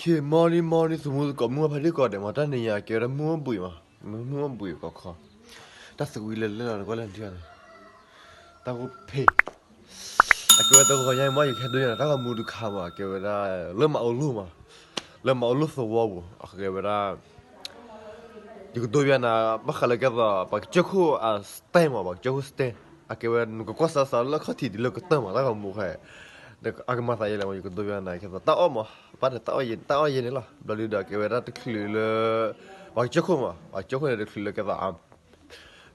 Good morning, morning သုးမုၢ်သကိး မုၢ်ဖါတံၢ်ကိးဂၤဒဲးမး, တနံၤအံၤ အကဲဝဲဒၣ်မုၢ်အိၣ်ဘှံးမး, မုၢ်အိၣ်ဘှံးကီၢ်ခီ, တၢ်သဝံလၢလဲၣ်လီၤ နကွၢ်လၢနထံၣ်န့ၣ်, တၢ်အိၣ်ဖ့ၣ်, အကဲဝဲတဂီၤညါအံၤမး ယကဟဲဒိယၤန့ၣ် တၢ်ဂီၤမူတခါမး အကဲဝဲဒၣ် လၢမၤအီၣ်လိၣ်မး, လၢမၤအီၣ်လိၣ်သဝီပူၤ အကဲဝဲဒၣ် ယကဒိယၤန့ၣ် ဘၣ်ဃးလၢကဲသိး ပှၤကစၢၢ်ခိၣ်အ style မး, ပှၤကစၢၢ်ခိၣ် style အကဲဝဲ နကကွၢ်စၢ်စးလၢခီၣ်ထံးတုၤလၢကတၢၢ်မး တၢ်ဂီၤမူဃဲ, အကမၤသးယဲလဲၣ်မး ယကဒိယၤန့ၣ် ကဲသိးတၢ်အီၣ်မး, ဘၣ်ဒီးတၢ်အီၣ်ယဲန့ၣ်လီၤ. ဘျီဒုဒီး ကဲဝဲဒၣ်တချုးလၢ ပှၤကစၢၢ်ခိၣ်မး, ပှၤကစၢၢ်ခိၣ်န့ၣ် တချုးလၢကဲသိး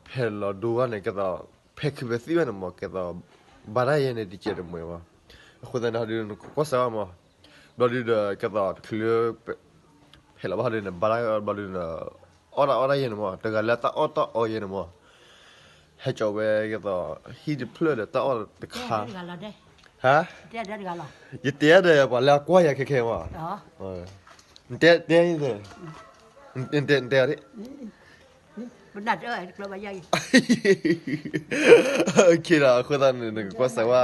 ဖဲးလီၤဒိဝဲန့ၣ် ကဲသိး ဖဲးခုးဖဲးသံဝဲန့ၣ်မး ကဲသိး ဘါတၢ်ယဲန့ၣ် တကဲးတမှဲၤမး, အဃိသတးန့ၣ်ဟီဒု နကကွၢ်စၢ်ဝဲမး, ဘျီဒုဒီး ကဲသိးတချုးလၢ ဖဲးလီၤဘၣ်ဟီဒုန့ၣ် ဘါတၢ်ဘျီဒုန့ၣ် အီၣ်တၢ်အီၣ်တၢ်ယဲန့ၣ်မး, တဂၤလၢတၢ်အီၣ်တၢ်အီယဲန့ၣ်မး, ဟဲကၠီဝဲကဲသိး ဟံၣ်တဖျၢၣ်ဒီးတၢ်အီၣ်တခါ, ဟါ, ယတဲဒီးပှၤလၢအကွၢ်ယၤခဲခဲမး, နတဲ, နတဲ, နတဲ, နတဲ, အဃိသတးန့ၣ် နကကွၢ်စၢ်ဝဲ,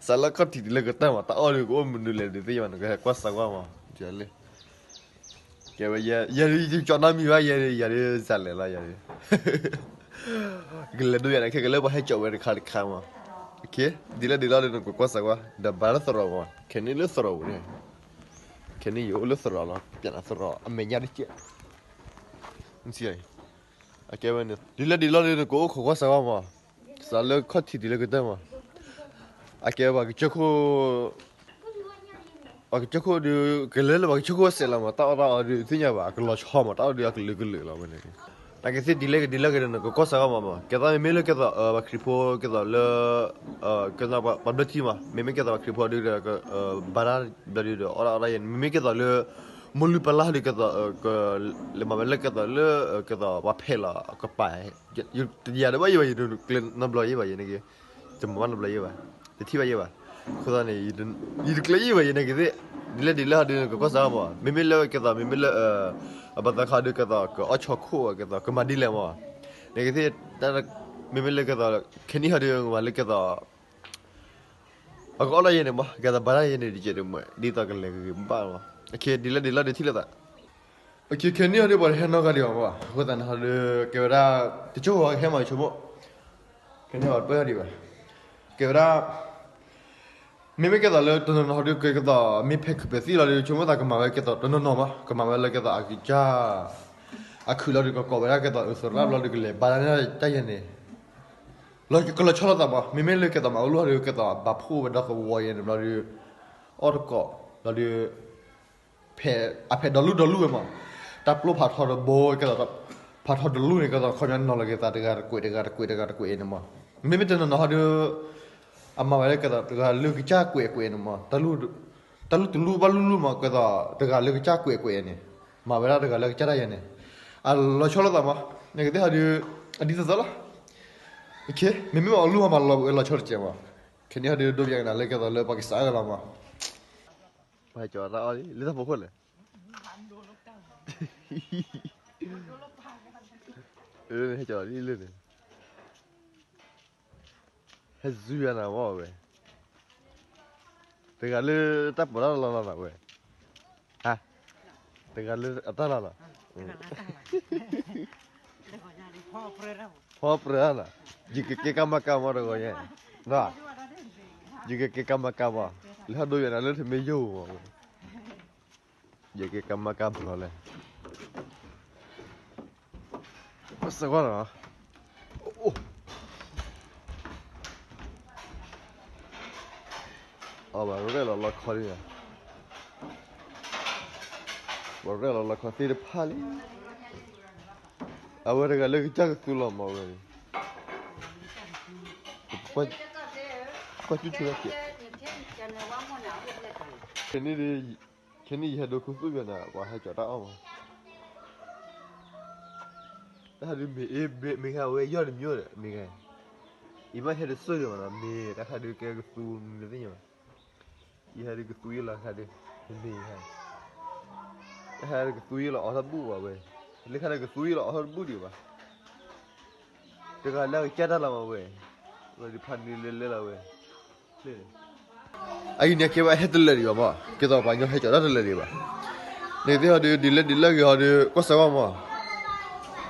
စးလၢခီၣ်ထံးတုၤလၢကတၢၢ်မး တၢ်အီၣ်ဒုကအိၣ်မနုၤလဲၣ် နသ့ၣ်ညါဘၣ် နကကွၢ်စၢ်ဝဲမး, ကဲဝဲ ယဲဒု ယကၠီနီတမံၤဘၣ် ယဲဒု ယၤဒု စးလဲၤလီၤ ယၤဒု ကလဲၤဒိယၤန့ၣ် ခဲကလၢပှၤဟဲကၠီဝဲတခါတခါမး, ဒ်လဲၣ်ဒ်လဲၣ်ဒီး နကကွၢ်စၢ်ဝဲ ဒီးဘါလၢသရိာ်မး, ခဲနံၣ်လၢသရိာ်ပူၤန့ၣ်, ခဲနံၣ်ယအိၣ်လၢသရိာ်လီၤ ပျဲနၤသရိာ် အမဲာ်ညါတကဲး, အကဲဝဲန့ၣ် ဒ်လဲၣ်ဒ်လဲၣ်ဒီး နကအိၣ်ခိးကွၢ်စၢ်ဝဲမး, စးလၢခီၣ်ထံးတုၤလၢကတၢၢ်မး, အကဲပှၤကစၢၢ်ခိၣ် ပှၤကစၢၢ်ခိၣ်ဒုး ကလဲၤလၢပှၤကစၢၢ်ခိၣ်စဲးလီၤမး, တၢ်အီၣ်တၢ်အီဒုး သ့ၣ်ညါဘၣ် အကလီၤဆီမး, တၢ်အီၣ်ဒုးအကလုာ်ကလုာ်လီၤဝဲန့ၣ်, နာ်က့သ့ၣ်ဒ်လဲၣ်ဂ့ၤဒ်လဲၣ်ဂ့ၤဒီး နကကွၢ်စၢ်ဝဲမးမး, ကဲသိးမ့မ့ၢ်လၢကဲသိး ပှၤခရံာ်ဖိကဲသိးလၢ ကဲသိးပှၤဘျၢထံမး, မ့မ့ၢ်ကဲသိးပှၤခရံာ်ဖိဒုးဒီး ဘါတၢ်ဘျီဒုးဒီး အီၣ်တၢ်အီၣ်တၢ်ယဲန့ၣ်, မ့မ့ၢ်ကဲသိးလၢ မိၢ်လုၢ်ပလၢ်ဒုးကဲသိး လဲၤမၤဝဲလၢကဲသိးလၢ ကဲသိးပှၤဖဲးလီၤကပၤ တယၤဒီးဘၣ်ယဲဘၣ် ယတကျဲနီတဘျီယဲဘၣ် ယန့ၣ်က့ၤ တမၤဘၣ်နီတဘျီယဲဘၣ် တထံၣ်ဘၣ်ယဲဘၣ်, အဃိသတးန့ၣ် ယတကျဲယဲဘၣ် ယန့ၣ်က့ၤသ့ၣ်, ဒ်လဲၣ်ဒ်လဲၣ်ဟီဒုး နကကွၢ်စၢ်မး, မ့မ့ၢ်လၢကဲသိး မ့မ့ၢ်လၢ အဘၣ်သးခါဒုးကဲသိး ကအီၣ်ဆီခိၣ်ဝဲ ကဲသိး ကမၤဒ်လဲၣ်မး, န့ၣ်က့ၤသ့ၣ်, မ့မ့ၢ်လၢကဲသိး ခဲနံၣ်ဟီဒုး မၤလၢကဲသိး အကအီၣ်တၢ်ယဲန့ၣ်မး, ကဲသိးဘါတၢ်ယဲန့ၣ် တကဲးတမှဲၤ ဒ်သိးကလဲၤဂ့ၤဂ့ၤဘၣ်မး, ဒ်လဲၣ်ဒ်လဲၣ်ဒီးထံၣ်လိာ်သး ခဲနံၣ်ဟီဒုး ပှၤတဟဲနီတဂၤဒံးဘၣ်မး, အဃိသတးန့ၣ်ဟီဒုး ကဲဝဲဒၣ် တကၠိၢ်ဝဲကဟဲမၤဆိကမိၣ်, ခဲနံၣ်ဟီဒုးပၢၢ်ဒံးဘၣ်, ကဲဝဲဒၣ် မ့မ့ၢ်ကဲသိးလၢတနီၤနီၤဟီဒုး ကဲသိး မ့ၢ်ဖဲးခုးဖဲးသံလီၤဒုး ဆိကမိၣ်သးကမၤဝဲကဲသိးတနီၤနီၤမး, ကမၤဝဲလၢကဲသိးအကစၢ် အခုးလီၤဒုး ကကိးဝဲဒၣ်ကဲသိးအသရၣ်ဘျီဒုး ကလဲၤဘါတၢ်ယဲန့ၣ် ကလီၤဆီလိာ်သးမး, မ့မ့ၢ်လၢကဲသိးမၤအီၣ်လိၣ်ဟီဒုး ကဲသိးဘၣ်ဖှိၣ်ဝဲဒီသဝီယဲန့ၣ်ဘျီဒုး အီၣ်တကိးဘျီဒုး ဖဲး အဖဲးဒီလူၢ်ဒီလူၢ်ဝဲမး, တၢ်ပျိဖးထီတဘိ ကဲသိး ဖးထီတလူၢ်န့ၣ် ကဲသိးခီပညီနီၤလီၤက့ၤသးတဂၤတကွဲးတဂၤတကွဲးတဂၤတကွဲးအံၤန့ၣ်မး, မ့မ့ၢ်တနီၤနီၤဟီဒုး အမၤဝဲလၢကဲသိးတဂၤလၢကစၢ်ကွဲးကွဲးန့ၣ်မး, တၢ်လူၢ်တလူၢ်ဘၣ်လူၢ်လူၢ်မး ကဲသိးတဂၤလၢကစၢ်ကွဲးကွဲးန့ၣ်, မၤဝဲဒၣ်တဂၤလၢကစၢ်တၢ်ယဲန့ၣ်, အလီၤဆီလိာ်သးမး, နကသ့ၣ်ဟီဒုး အဒ်သိးသိးလီၤ, မ့မ့ၢ်မၤအီၣ်လိၣ်ဟီမးလီၤဝဲလီၤဆီတကဲးမး, ခဲနံၣ်ဟီဒုးဒိပယၤကနၤလၢကဲသိးလၢပှၤကစးအၢလီၤမး ပှၤဟဲကၠီၤတၢ်အီၣ်လံ လၢတၢ်ဖိခိၣ်လဲၣ်, ဟဲကၠီၤလံလၢန့ၣ်, ဟဲဇုယၤနၤမ့ၢ်ဝဲ, တဂၤလၢတၢ်ပီးတၢ်လီလီၤနၤဝဲ, ဟါ, တဂၤလၢအတၢ်လီလီၤ ဖီပြၢနၤ, ယကကဲကမကမီတဂီၤညါ, ယကကဲကမကမီ, လၢဟီဒိယၤနၤလၢတမ့ၢ်ယိၣ်မီၤ, ယကဲကမကဘျီလဲၣ်, စကွၢ်နီၤ, အဘၣ်ရဲၣ်လီၤလီခီလံ, ဘၣ်ရဲၣ်လီၤလီခီသ့ၣ်တဖၣ်လံ, အဝဲတဂၤလၢကစၢ်ကသူလီၤမးဝဲ, ကွၢ်ကၠူထူလီၤက့ၤ, ခဲနံၣ်ဒုး ခဲနံၣ်ယဟဲဒိခူသူၣ်ယၤန့ၣ် ပှၤဟဲကၠီၤတၢ်အီၣ်မး, တၢ်ဟးဒုးမ့ၢ်အ့ မ့ၢ်ဂ့ၤဝဲယီၢ်တမံၤဒီး မ့ၢ်ဂ့ၤ, အံၤဘၣ်ဟဲတစိၢ်ဒံးမးနီၤ မ့ၢ်တၢ်ခါဒုးကဲကသူနသ့ၣ်ညါဘၣ်, ယဟဲဒုးကသူယလီၤခါဒုး, မ့ၢ်ယဟဲ, တၢ်ဟးဒုးကသူယလီၤအီၣ်ထီၣ်ဘူၣ်ဘၣ်ဝဲ, လၢခါဒုးကသူယလီၤအီၣ်ထီၣ်တဘူၣ်ဒံးဘၣ်, တဂၤလၢကစၢ်တၢ်လီၤမးဝဲ, ဝဲဒုးဖးနုာ်လဲၤလဲၤလီၤဝဲ, အအံၤန့ၣ်ကဲဝဲဟဲတလၢာ်ဒံးဘၣ်မး, ကဲသိးပှၤကညီဟဲကၠီၤတၢ်တလၢာ်ဒံးဘၣ်, နကသ့ၣ်ဟီဒုး ဒ်လဲၣ်ဒ်လဲၣ်ဂ့ၤဟီဒုး ကွၢ်စၢၤကွၢ်မး,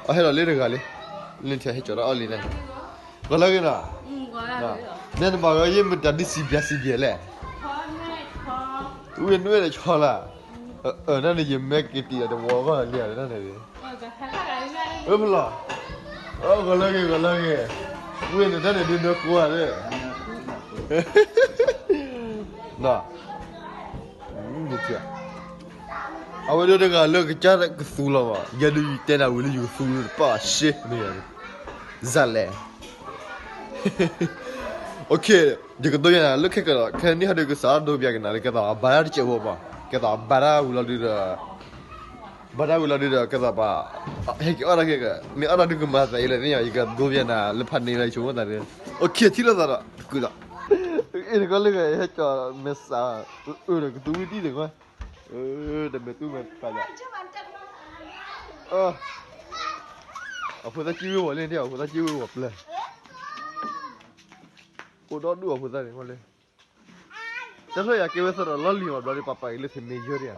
အဟဲဒီးလၢတဂၤလံ, လၢနထံဟဲကၠီၤတၢ်အီၣ်လံန့ၣ်, ဂီၤလၢဂ့ၤနီၤ, နဲနဘၣ်ဂီၤ ယမ့ၢ်တၢ်ဒ်စံးဘျဲးစံးဘျဲးလဲၣ်, ဝံၤနွဲၣ်ဒီးဆီလၢ်, အၢ နန့ၣ်ယမဲက့ၤတံာ်အတဝီဂီၢ်လံဧါ နန့ၣ်, အၢ ဖလီၤ, အၢ ဂီၤလၢဂ့ၤ ဂီၤလၢဂ့ၤ, ဝံၤနတၢ်န့ၣ်ဒုးနၢကိးဧါ, နီၤ အဝဲဒၣ်တဂၤလၢကစၢ်ကသူလီၤဘၣ်, ယဲဒုးယတဲနၤဝံၤလၢယကသူတပာ်အရှဲမ့ၢ်ယၤ, စးလဲၣ်, ယကတိၤယၤနၤလၢခဲကဒီး ခဲန့ၣ်ဟီဒုးကစးဒိးပျးကနၤလၢကဲသိးအဘါတၢ်တစဲးဖိဘၣ်, ကဲသိးအဘါတၢ်ဝံၤလီၤဒုးဒီး ဘါတၢ်ဝံၤလီၤဒုးဒီး ကဲသိးပှၤ ဟဲက့ၤအီၣ်တၢ်ခဲက မ့ၢ်အီၣ်တၢ်ဒုးကမၤသးအံၤလၢသ့ၣ်ညါ ယကဒိးပျးနၤလၢဖးန့ၢ်လၢယဆိကမိၣ်သးဒုး, အိၣ်ခ့ထံၣ်လိာ်သးဒီး တကုးဒီး, အ့ၣ်တကီၢ်လၢဂၤ ဟဲကၠီၤမဲာ်ဆှး, အၢ ဒီးကသူဝံၤတံၢ်တကွၢ်, တမဲာ်သူမဲာ်ပာ်ယၤ, အဖိသၣ်စံၣ်ဝ့ၤဝီၤလံ အဖိသၣ်စံၣ်ဝ့ၤဝီၤပျဲၢ်, အိၣ်ဒီဒူၣ်အဖိသၣ်န့ၣ်လၢ တၢ်ထီၣ်ယၤကဲဝဲသရိာ်လီၢ်လံၤမး ဘျီဒုးပှၤပာ်က့ၤလၢထမ့ၢ်ယိၢ်ဒံးဧါ,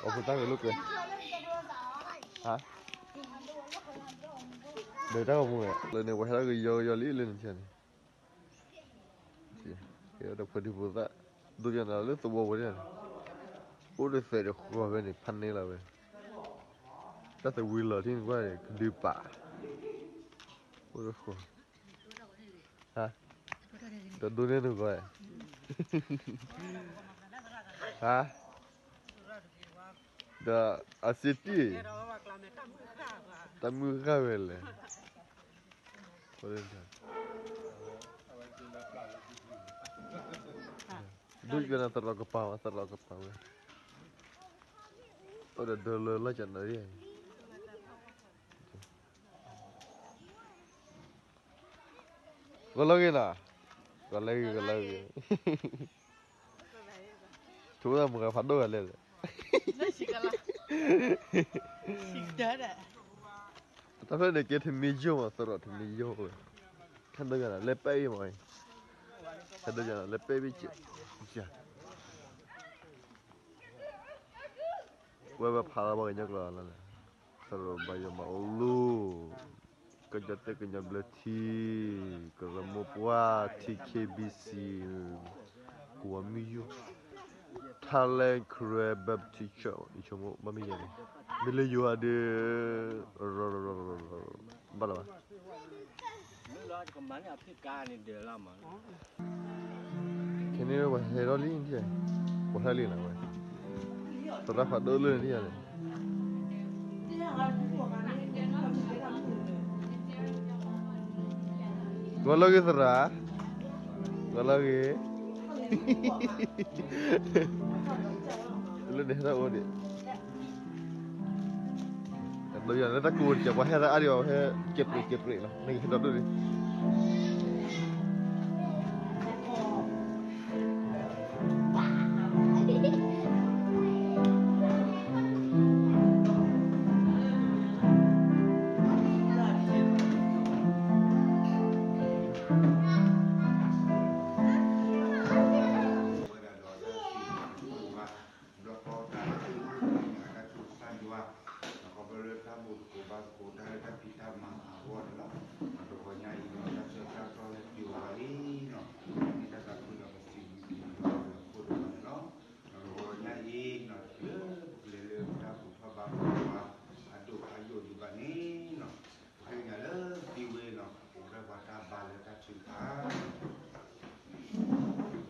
အဖိသၣ်ဂ့ၤလိာ်ကွဲ, ဒီးတၢ်ဂီၤမူဝဲ လၢန့ၣ် ပှၤဟဲထီၣ်ကယီကယီလံလၢန့ၣ်န့ၣ် ဒီးဖိဒံဖိသၣ် ဒိးယၤနၤလၢသဝီဝဲန့ၣ်, အိၣ်တသဲးတဃီၤဖဲန့ၣ် ဖးန့ၢ်လီၤဝဲ, တၢ်သဝံလီၤထံၣ်နကွၢ်န့ၣ် ကဒုးပာ်, အိၣ်တဃီၤ, ဟါ, ဒီးဒိးန့ၢ်နဂီၢ်, ဟါ, ဒီးအစ့တံၢ်, တၢ်မုၢ်ဃၢ်ဝဲလဲၣ်. ဒိကနၣ်သရိာ်ကပၤဝဲ သရိာ်ကပၤဝဲ, အိၣ်ဒီးဒၢလၢလီၢ်ကနၣ်, ဂီၤလၢဂ့ၤနီၤ, ဂီၤလၢဂ့ၤ ဂီၤလၢဂ့ၤ, ဆိကမိၣ်သးမုၢ်ဂၤဖးဒိၣ်ဂၤလဲၣ်, တၢ်ဖျၢၣ်န့ၣ်ကဲထမ့ၢ်ယိၢ်မး သရိာ်ထမ့ၢ်ယိၢ်ဝဲ, ခဲဒိးယၤနၤလဲၤပဲၢ်အံၤမး, ခဲဒိးယၤနၤလဲၤပဲၢ်ဘ့ၣ်ကဲ, ဝဲဝဲဖးလီၤဘၣ်ကညီကျိာ်လီၤ, သရိာ်ဘၣ်ယိၣ်မးအိၣ်လီၤ, ကညီတဲကညီဘျၢထံ, ကရၢမိၢ်ပှၢ် ထံ ခ့ဘံစံ, ကဝီၤမုၢ်ယိၣ်, Thailand Karen Baptist Church ယဆိကမိၣ် ဘၣ်မ့ၢ်ယဲန့ၣ်, မ့ၢ်လၢယိၤဟၣ်ဒီး ဘၣ်လီၤဘၣ် ခဲန့ၣ်ပှၤဟဲထီၣ်လံ, ပှၤဟဲလံနၤဝဲ, သရၣ်ဖးဒိၣ်လၢနထံၣ်ယၤန့ၣ်, ဂီၤလၢဂ့ၤသရၣ်, ဂီၤလၢဂ့ၤ, လၢနဟဲထီၣ်အိၣ်ဒံး ဒိးယၤလၢတၢ်ကိးတကဲး ပှၤဟဲသးအါဒံးဘၣ် ပှၤဟဲကဲးပြံးကဲးပြံးလီၤ နကဟဲဒီးဒိၣ်ဒံး ဘျီဃီတၢ်လၢတၢ်ဆိၣ်ဂ့ၤဆိၣ်ဝါ, ဒီးခီဖျိလၢတၢ်ဘူၣ်သကိးဘါသကိးတၢ်လၢတၢ်ဖံးတၢ်မၤအဂီၢ်န့ၣ်လီၤ. ဒီးတဂီၤညါအံၤဒီး တၢ်ဆၢကတီၢ်လၢပျၢၤဝဲအံၤနီၤ, မ့ၢ်တၢ်သးခုဒီးပစံးဘျုးက့ၤလၢပခိၣ်ဒီးန့ၣ်လီၤ. ဒီးတဂီၤညါအံၤနီၤ လၢပကလဲၤလၢတၢ်ဘူၣ်ထီၣ်ဘါထီၣ်ပှၤ အဒိၣ်အယိာ်ဒံးဘၣ်န့ၣ်နီၤ, ပဃ့ကညးလၢသံဝဲနီၤ ပအိၣ်ဖျဲၣ်ပှၤတၢ်ဘါလၢတၢ်ထုကဖၣ် ထုကဖၣ် လၢ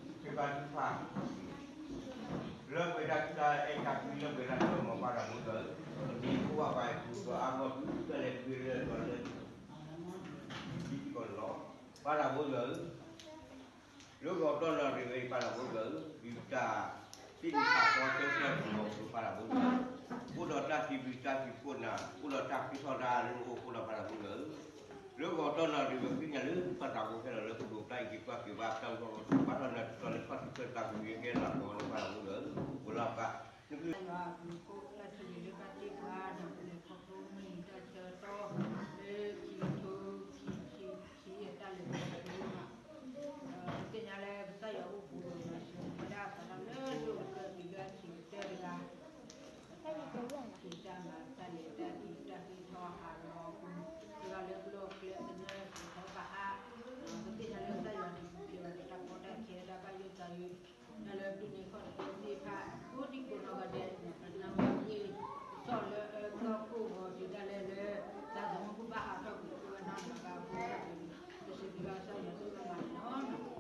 ပှဲၤတၢ်ထုကဖၣ် အဲၣ်တၢ်ကွံလၢပှဲၤတၢ်ထုကဖၣ် ပၢ်သးဘိဒွဲၣ်ဧၢ, ပမ့ၢ်ဖိဘၣ်ပှၤအံၤ ပှၤအါဂီၢ် ပလဲၤတဂ့ၤလၢ ပှၤလၢထံကီၢ်န့ၣ်လီၤ. ပၢ်သးဘိဒွဲၣ်ဧၢ, လၢဂီၤတီၢ်နီၣ်ရံၣ်ဝဲအံၤ ပၢ်သးဘိဒွဲၣ်ဧၢ, ဒုးတၢ်သ့ၣ်နီၣ်ထီၣ်ကၢၢ်ကၢၢ်ပူၤ ပၢ်သးဘိဒွဲၣ်ဧၢ, အိၣ်ဒီးတၢ်သံဘျုးတၢ်သံခိၣ်နၢ်, အိၣ်ဒီးတၢ်ဃ့ထီၣ်တၢ်လၢနအိၣ်အဃိဒီး ပၢ်သးဘိဒွဲၣ်ဧၢ, လၢဂီၤတီၢ်နီၣ်ရံၣ်ဝဲ ဃ့ကညးလၢပၢ်သးဘိဟဲလီၤလၢပဒိၣ်ပတၢ်အံၤ က့ၤကွၢ်က့ၤဘၣ်တၢ်အိၣ်ထီၣ် ဘၣ်ထီၣ်နၢ်တတီၤလၢခီၣ်ထံးခၢၣ်သးကမံၤဟဲလီၤကီးလၢပၢ်သးဘိဒွဲၣ်ဧၢ, ပလီၤပၢ် နကလုၢ် ယွၤအဘျုးအဖှိၣ် တၢ်ဆိၣ်ဂ့ၤလၢဘၣ်တ့ၢ်ပှၤ ဒီးပလဲၤခီဖျိမုၢ်နံၤတၢ်ဆၢကတီၢ် လၢခံကထိခံ လၢဒုးန့ၢ်ခီၣ်တကဲသ့ၣ်တဖၣ် ကိးဒံကိးနီၢ်ဂၤဒဲး ပနၢ်ဟူက့ၤ ကစီၣ်လၢအၢသီခိၣ်ဂီၤ ဒုးတၢ်လဲာ်လၢ တၢ်သမူပူၤဘၣ်အါထီၣ်ကွံာ် ပဝဲနီၢ်နီၢ်ဂၤအဃိ ပစံးဘျုးဘၣ်ကစၢ်ယွၤဒိၣ်မးန့ၣ်လီၤ.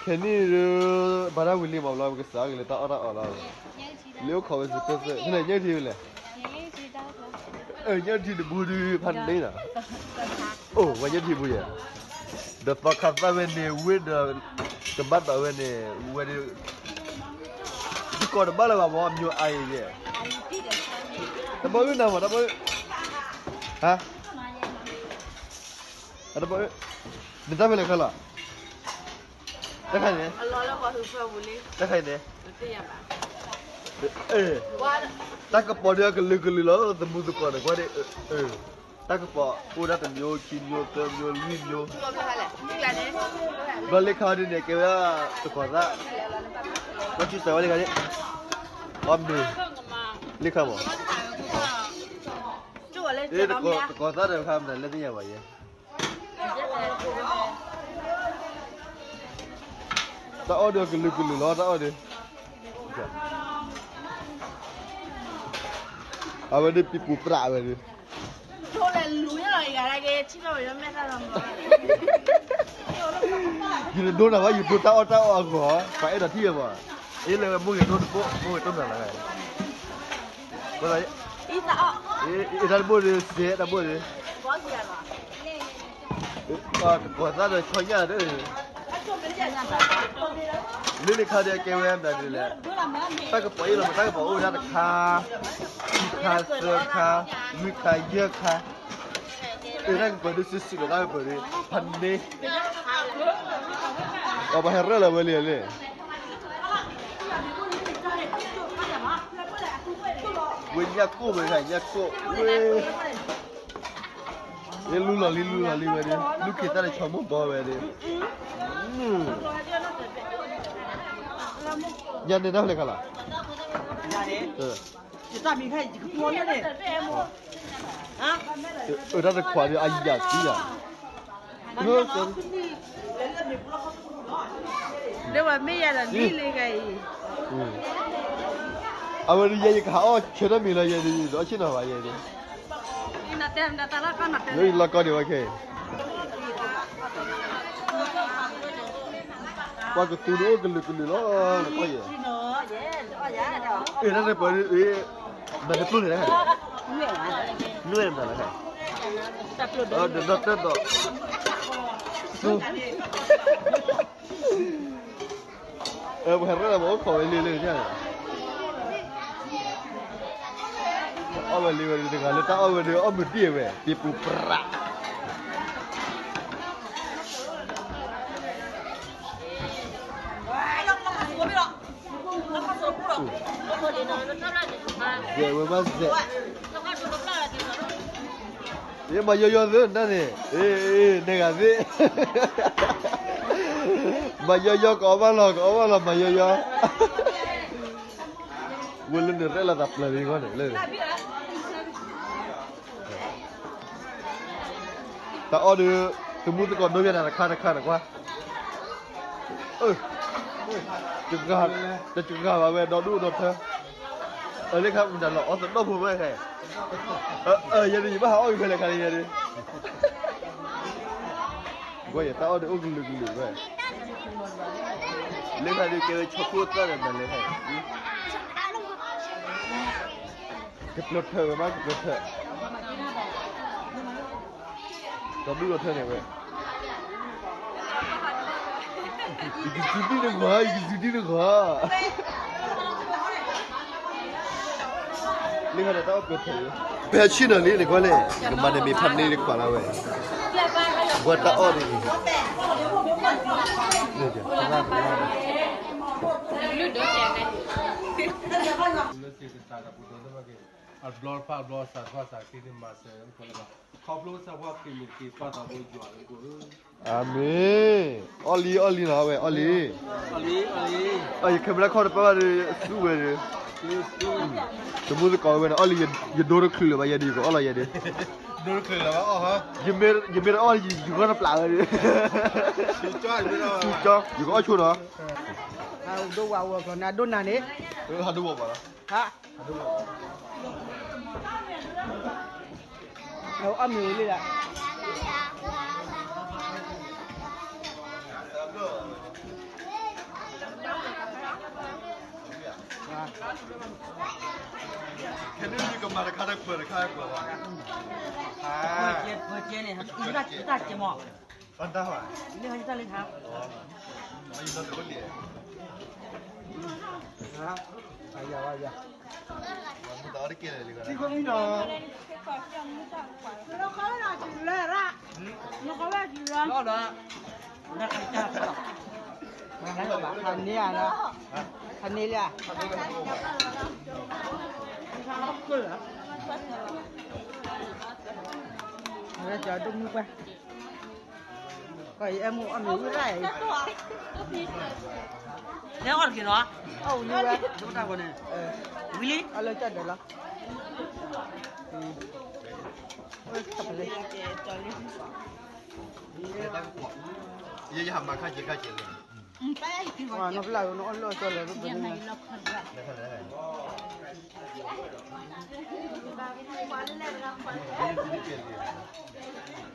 ခဲနံၣ်ဒုး ဘၣ်တၢ်ဝံၤလံမးဘျီ ပကစးက့ၤလၢတၢ်အီၣ်တၢ်အီလီၤ. လၢအိၣ်ခိးဝဲစ့ၢ်ကီး ဖဲလဲၣ်ညၣ်ထံဖဲလဲၣ်, ညၣ်ထံတဘိဒုးဖးန့ၣ်နီၤ, အိၣ်ဝဲညၣ်ထံဘိယဲၢ်, ဒီးသီခါသၣ်ဝဲန့ၣ် ဝ့ၢ်ဒီး ကဘၣ်ဒီးဝဲန့ၣ် ဝဲဒုး ယကိးတဘၣ်လၢၤဘၣ်မ့ၢ် မျိုးအါယဲၢ်, တဘၣ်အုၣ်နၤမး တဘၣ်အုၣ်, ဟါ, တဘၣ်အုၣ်, နတၢ်ဖဲလဲၣ်ခဲလီၤ, တၢ်ခါန့ၣ်, တၢ်ခါန့ၣ်, တၢ်ကပီၤဒုးအကလုာ်ကလုာ်လီၤ သမူသကိးန့ၣ် ကွၢ်ဒၣ်, တၢ်ကပီၤအိၣ်ဒၣ်တမျိုး ခံမျိုး သၢမျိုး လွံၢ်မျိုး, ဘျီလၢခါဒုးန့ၣ် ကဲဝဲဒၣ်သကိးသၣ်, ဘျီဆူစးဝဲလၢခါန့ၣ်, အီမ့ၢ်, လၢခါမး, သကိးသၣ်ဒီးခါမနုၤလဲၣ်သ့ၣ်ညါဘၣ်ယဲၢ် တၢ်အီၣ်ဒုးကလုာ်ကလုာ်လီၤ တၢ်အီၣ်ဒုး, အဝဲဒၣ်ပံၤပူၤပြးဝဲဒၣ်, ယတဒိနၤဘၣ် ယဒိတၢ်အီၣ်တၢ်အီအဂီၢ်, ပှၤအဲၣ်ဒိးထံၣ်ဝဲဘၣ်, အ့ၣ်လၢဝဲမိၢ်ဂ့ၤဒိတဘိ မိၢ်ဂ့ၤဒိနၤလၢ်, အ့ၣ်တၢ်တဘိန့ၣ် စဲးတၢ်ဘိန့ၣ်, တကိးသၣ်ဒီးဆီညၣ်ဒီး, လၢလၢခါဒီးကဲဝဲမနုၤလဲၣ်, တၢ်ကပီၤအ့ၣ်လီၤမး တၢ်ကပီၤအိၣ်ဝဲဒၣ်တခါ, ခံခါ သၢခါ, လွံၢ်ခါ ယဲၢ်ခါ, အ့ၣ်တၢ်ကပီၤဒုးစုာ်စုာ်လီၤ တၢ်ကပီၤဒုး, ဖးန့ၣ်, အပှၤဟဲရၢၣ်လီၤဝဲလံလံ ဝဲညၣ်ကိၣ်ဝဲ ညၣ်ကိၣ်ဝဲ, ယလူလီၤလံ လူလီၤလံဝဲဒၣ် လူက့ၤတၢ်တဆီမိၢ်ဘီဝဲဒၣ်, ညၣ်န့ၣ်တၢ်ဖဲလဲၣ်ခါလီၤ, အတၢ်တခွးဒီးအယၤသံယၤ လၢဝဲမ့ၢ်ယၤဒီးလံလံဂၤအံၤ, အဝဲဒၣ်ယဲယကဟးအီၣ်ဆၢထၢၣ်မံၤလၢယဲဒၣ် ဒီးအီၣ်ဆ့ၣ်နီၤဘၣ်ယဲဒၣ်, လၢယလီၢ်ကီၢ်ဒံးဝဲခဲအံၤ, ပှၤကသူဒုးအိၣ်ကလုာ်ကလုာ်လီၤ နကွၢ်ယဲ, အ့ၣ် တၢ်တပၢၤဒုး, မၤတပျိၢ်န့ၣ်တခါ, နွဲၣ်မတၤလၢခါ, ဒီးနီၢ်တၢၢ်ဒီး, ပှၤဟဲရၢၣ်လီၤမး အိၣ်ခိးဝဲလံလံန့ၣ်, အီၣ်ဝဲလံဝဲဒၣ်တဂၤလၢတၢ်အီၣ်ဝဲဒၣ် အီၣ်မုာ်တံၢ်ဝဲ ပံၤပူၤပြး စဲးဝဲဘၣ်စဲး, ယမၤယီယီသ့ၣ်နၤန့ၣ်, န့ၢ်ဂၤသ့ၣ်, မၤယီယီကအီၣ်ဘၣ်လီၤ ကအီၣ်ဘၣ်လီၤ မၤယီယီ, ဝဲလၢနရဲၣ်လီၤသးပျၢၤလံဂီၢ်န့ၣ်လၢ တၢ်အီၣ်ဒီး သမူသကိးဒိယၤနၤတခါတခါနကွၢ်, တဂၤဘၣ်ဝဲဒီဒူၣ်ဒီထၢ, အလၢခါမတၤလီၤအီၣ်သဒီၣ်ဖိဝဲခဲ, ယဲဒၣ်ယဘၣ်ဟးအီၣ်က့ၤဖဲလဲၣ်ခါန့ၣ်ယဲဒၣ်, ကွၢ်ယတၢ်အီၣ်ဒီးအိၣ်ကလုာ်ကလုာ်ဝဲ, လၢခါဒုးကဲဝဲဆီခိၣ်သၣ်ဒီးမၤလဲၤခါ, ကပျၢၤထၢၣ်ဝဲမး ကပျၢၤထၢၣ်, ဒီဒူၣ်ဒီထၢန့ၣ်ဝဲ, ယကစူၤဒ်နဂီၢ်, ယကစူၤဒ်နဂီၢ်. လၢဟဲဒီးတၢ်အီၣ်ပှဲၤဖဲး, ဖဲးဆ့ၣ်နီၤလံ နကွၢ်လဲၣ်, ယကမၤန့ၢ်မ့ၢ်ဖးန့ၢ်လၢခွးလၢဝဲ, ဘၣ်တၢ်အီၣ်န့ၣ်, အဘျီတဖၣ်အဘျီစးတဖၣ်စးက့ၤန့ၣ်မၤစၢၤ, ခီဖျိစၢဖှီၣ်က့ၤမ့ၢ်တက့ၤပာ်သးဘိယွၤလၢကိၣ်ဧၢ. အၤမ့ၣ်, အီၣ်လံ အီၣ်လံနီၤ အဝဲ အီၣ်လံ, အီၣ်လံ, ယခဲမုၢ်လၢခီၣ်တပၢၢ်ဘၣ်ဒီး သူဝဲဒီး, တမူသကိးဝဲန့ၣ် အီၣ်လံ, ယဒိတချုးလၢၤဘၣ်ယဲဒုး ယကအီၣ်လီၤယဲဒုး, ဒိတချုးလၢၤဘၣ်အီၣ်, ယမ့ၢ်တအီၣ် ယဂီၢ်တပျးဝဲဒီး, ယကအီၣ်ဆိနီၤ, ဒိဝဲဝဲကျီန့ၣ် ဒိနၤန့ၣ်, ဟးဒိဝဲပှၤလီၤ, ဟး အီၣ်မ့ၤဝံၤလံလီၤ. ခဲန့ၣ်မ့ၢ်ကမၤတခါတပှဲၤတခါပှဲၤဘၣ်, ပှဲၤကဲန့ၣ် တၢ်ကဲမီၤ, ပှဲၤတၢ်ဘၣ်, လၢဟဲတၢ်လၢခါ, ယလီၤတအိၣ်ဒံး, ယယယ ထံခိၣ်မံနီၤ, ဟးန့ၢ်ဧါ, ဟးန့ၢ်လံဧါ, အဝဲကၠီဒိၣ်မုၢ်ပှၢ် ကီၢ်အံၤအဲၣ်မူအီၣ်မ့ၤဝံၣ်ရၣ်အံၤ, လဲၤအီၣ်တက့ၢ်နီၤ, အီၣ်ဝံၤလံဝဲ, ဒိၣ်တၢ်ဂီၤန့ၣ်, ဝံၤလံ, အီၣ်လၢကၠီဒၢးလီၤ, ယယဟးမၤခါက့ၤခါက့ၤ, နီၢ်ဖျၢၣ်နအီၣ်လၢအီၣ်ကၠီလၢၤ,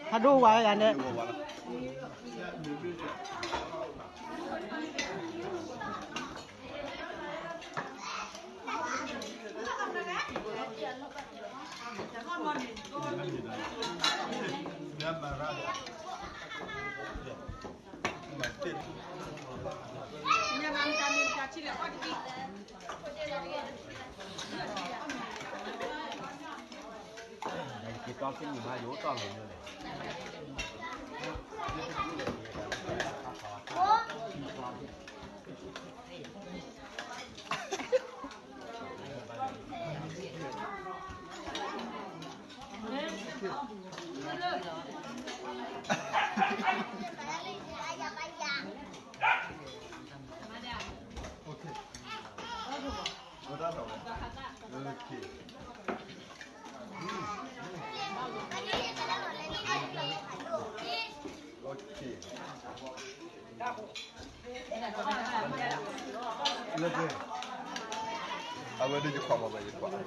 ဟးဒိဝဲယၤန့ၣ် အဝဲဒၣ်ယခွါမ့ၢ်ဘၣ်ယခွါ တၢ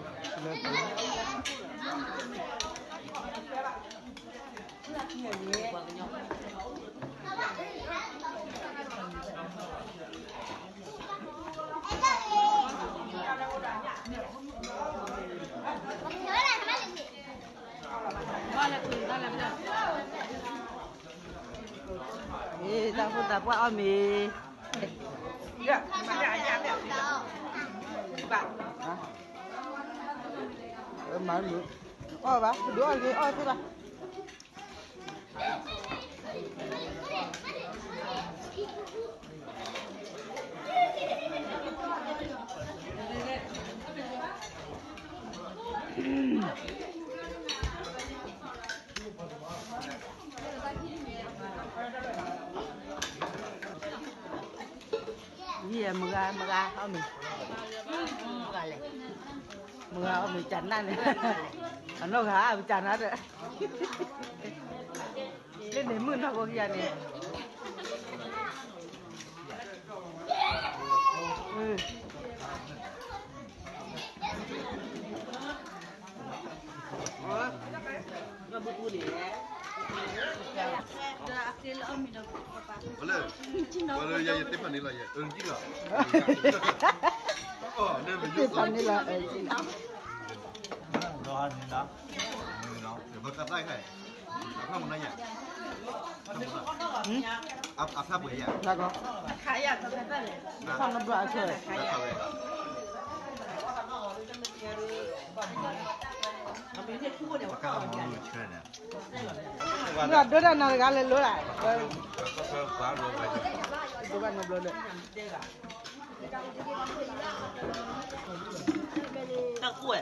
်ဖိသၣ်ပှၢ်အီၣ်မ့ၤ, မၤမ့ၤ, အီၣ်ဘၣ် ဒုးအီၣ်လၢအီၣ်သ့ဘၣ်. ယမုၢ်ဂၤ မုၢ်ဂၤအီၣ်မ့ၤ, မုၢ်ဂၤလဲၣ်, မုၢ်ဂၤအီၣ်မ့ၤကနၣ်န့ၣ်, အနီၢ်ဂၤအီၣ်မ့ၤကနၣ်ဒီး, လၢန့ၣ်မုၢ်နီၢ်ဖိကယၤန့ၣ်, လၢ, လၢယသ့ၣ်ဖးန့ၣ်လီၤယဲ, အၢ ကံၣ်လီၤ, သ့ၣ်ဖးန့ၣ်လီၤ, အၢ ကံၣ်လီၤ, ဘၣ်ကသၣ်ခါ, အခါမနုၤညါ, အဖျါပှဲၤယၤ, ဖျါကီ, ဖျါနဘျီအဆၢ, ဒိၣ်တၢ်နီတဂၤလဲၤလိၤလၢ်, ဒိၣ်ဘၣ်နီဘျီလၢ, တၢ်ကွဲ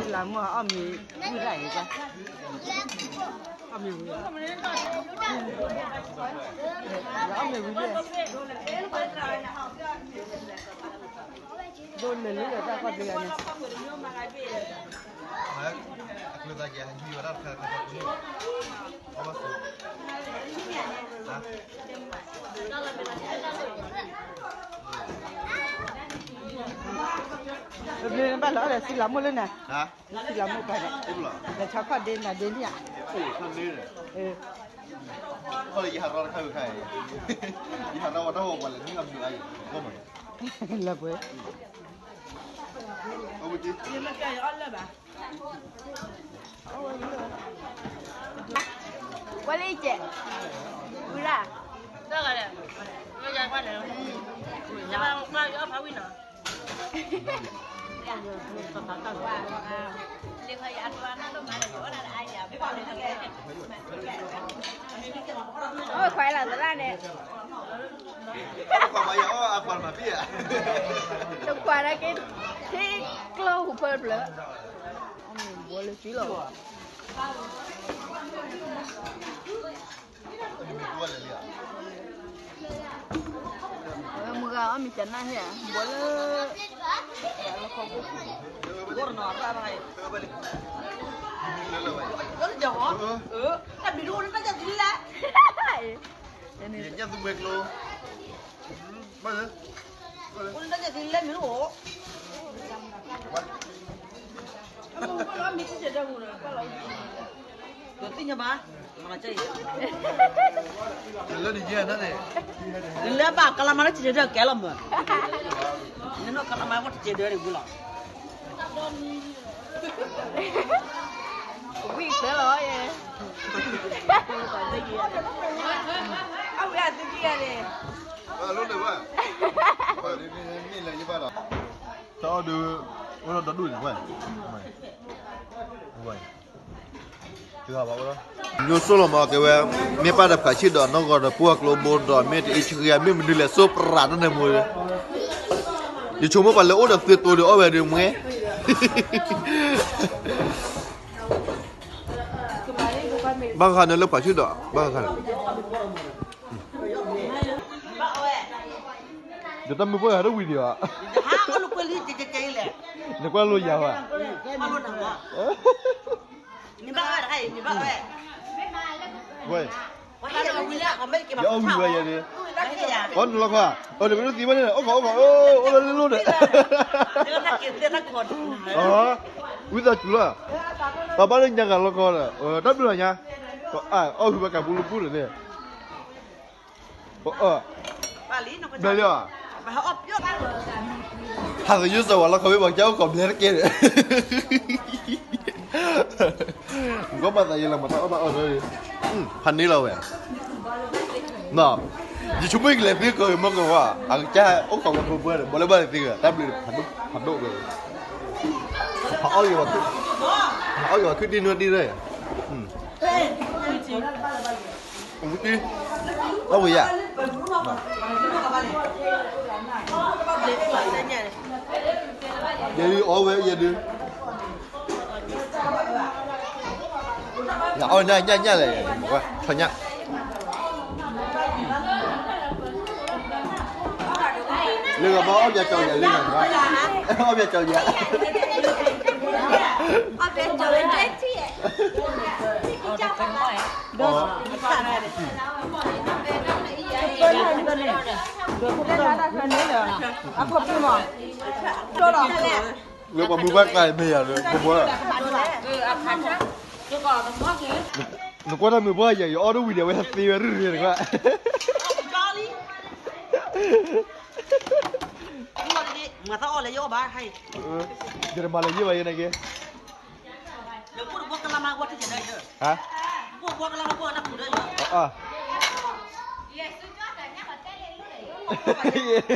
း လၢမုၢ်အီၣ်မ့ၤဝံၤဒၣ်အံၤ, အီၣ်မ့ၤဝံၤ, အီၣ်မ့ၤဝံၤ, ဒိၣ်လၢလၢတၢ်ခီၣ်ဒ့ဂၤန့ၣ်, အကျိသးက့ၤဟံးဝဲဒၣ်တခါတခါ, ဘျ့ဘၣ်လီၤအီၣ်ဒီးစံလၤမိၢ်လၢနၤ, စံလၤမိၢ်ပၢ်ဒီး, လၢဆီခီၣ်ဒ့နၤဒ့လံဧါ, ခီၣ်လၢယဟးရီတခါခါ, ယဟးရီဝဲတၢ်ဟိပှၤလဲၤနုာ်အမုာ်အါအံၤ, လၢပှဲၤ ကွၢ်လံကဲး, ဝံၤလၢ်, ကွၢ်လၢ်, ကွၢ်လၢ်, ကွၢ်လၢ်, ကွၢ်လၢ်, ကွၢ်လၢ်, အိၣ်ခွဲးလီၤသရၣ်န့ၣ်, တကွၢ်နာ်က့, ထံကျိဟူးဖၢတဖျၢၣ်, ဘိလၢစုလီၤ, မုၢ်ဂၤအီၣ်မ့ၤကနၣ်ဟဲ, ဘိလၢ, တၢ်ဘံၣ်ဒိၣ်န့ၣ်တၢ်ယၤသံလဲၣ်, ညၣ်သူဝဲကျိ, အိၣ်န့ၣ်တၢ်ယၤသံလဲၣ်မ့ၢ်အိၣ်, ဒီးသ့ၣ်ညါဘၣ်, လၢနယဲၢ်န့ၣ်, လၢဘၣ်ကလၤမၤလၢတကဲဒၢကဲလီၤမး, နနီၢ်ကလၤမၤဝဲတကဲဒၢန့ၣ်ဝံၤလီၤ, ဝံၤသၢလီၤယဲၢ်, အဝဲအသုကလံၤန့ၣ်, အလီၤန့ၣ်ဝဲ, တၢ်အီၣ်ဒုး, အိၣ်ဒီးဒိၣ်ဒိၣ်န့ၣ်ဝဲ, ဝဲ ညိၣ်စိၢ်လီၤမးကဲဝဲ, မ့ၢ်ပၢ်ဒီးဖှးဆံးဒီးနီၢ်ဂီၤဒီးပှၢ်ကျိဘိဒီး မ့ၢ်တအံၤဆှံဂၤ မ့ၢ်မနုၤလဲၣ် စိပရးတၢ်န့ၣ်မူ, ယဆိကမိၣ်ပှၤလၢအိၣ်ဒီးသုတိၤဒီးအီၣ်ဝဲဒုးမွဲ, ဘၣ်ဃးန့ၣ်လၢဖှးဆံးဒီး ဘၣ်ဃးန့ၣ် ဒီးတၢ်မုၢ်ပှၢ်ဟးတဝံၤဒံးဘၣ်, နကွၢ်လိာ်ယၤဘၣ်, ဝဲ, ယအီၣ်ဝံၤဝဲယဲန့ၣ်, အီၣ်နလီခီ, အီၣ်နမ့ၢ်တသံဘၣ်န့ၣ် အိၣ်ခီအိၣ်ခီ, အိၣ်လၢလၢလိၣ်န့ၣ်, ဝံသးစူၤလီၤ, ပဘၣ်လၢညါဂၤလီခီဒီး, တၢ်ဘျုးလီၤညါ, အီၣ်ဝံၤဝဲကးပူၤလၢပူၤန့ၣ်န့ၣ် ဘဲလီၤ, ဟးသယုၢ်စၢၤဝဲလီၤ ခီဝ့ၢ်ပှၤကၢ်အိၣ်ခိးဘျဲတက့ၢ်န့ၣ်, ကီၢ်မၤသးယဲလီၤ မၤတၢ်အီၣ်တၢ်အီဒီး, ဖးန့ၢ်လီၤဝဲ, ယဆိကမိၣ်ကလဲၤသံကီၢ်ဂ့ၤမီၢ်ကဝါ အကစၢ်အိၣ်ခိးဝဲဖိပှၢ်ဒီး ဘီလၢဘၣ်လၢသံဂ့ၤ တၢ်ဘျုးဖးဒိၣ်ဝဲ, ဖးအီၣ်ဂ့ၤဝဲ, ဖးအီၣ်ဂ့ၤဝဲခုၣ်တံၢ်နွံတံၢ်ရဲၣ် ဝံတံၢ်, အဝံယၤ, ယဒုးအီၣ်ဝဲ ယဒုး, ယအီၣ်ညၣ်ညၣ်ညၣ်လဲၣ်, ထီၣ်ညၣ်, လၢဂၤဘၣ်အီၣ်ပၠးကၠီယၤလၢဂၤ, အီၣ်ပၠးကၠီယၤ, လၢပှၤမုၢ်ဘၣ်ကျါမ့ၢ်ယၤလၢပဘီ, နကွၢ်တၢ်မုၢ်ဘီယၤ ယအီၣ်တဝံၤဒီးဝဲသ့ဝဲရ့ၣ်ရ့ၣ်တကွၢ်, ယတမၤလၢၤယဲၢ်ဘၣ်ယဲန့ၣ်က့,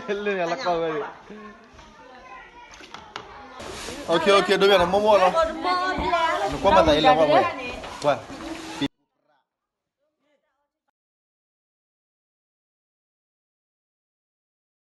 လၢယၤလၢကီၢ်ဝဲန့ၣ်, ဒိၣ်ယၤနမိၢ်မိၢ်လီၤ, နကွၢ်မၤသးအံၤလၢပှၤဝဲ, ကွၢ်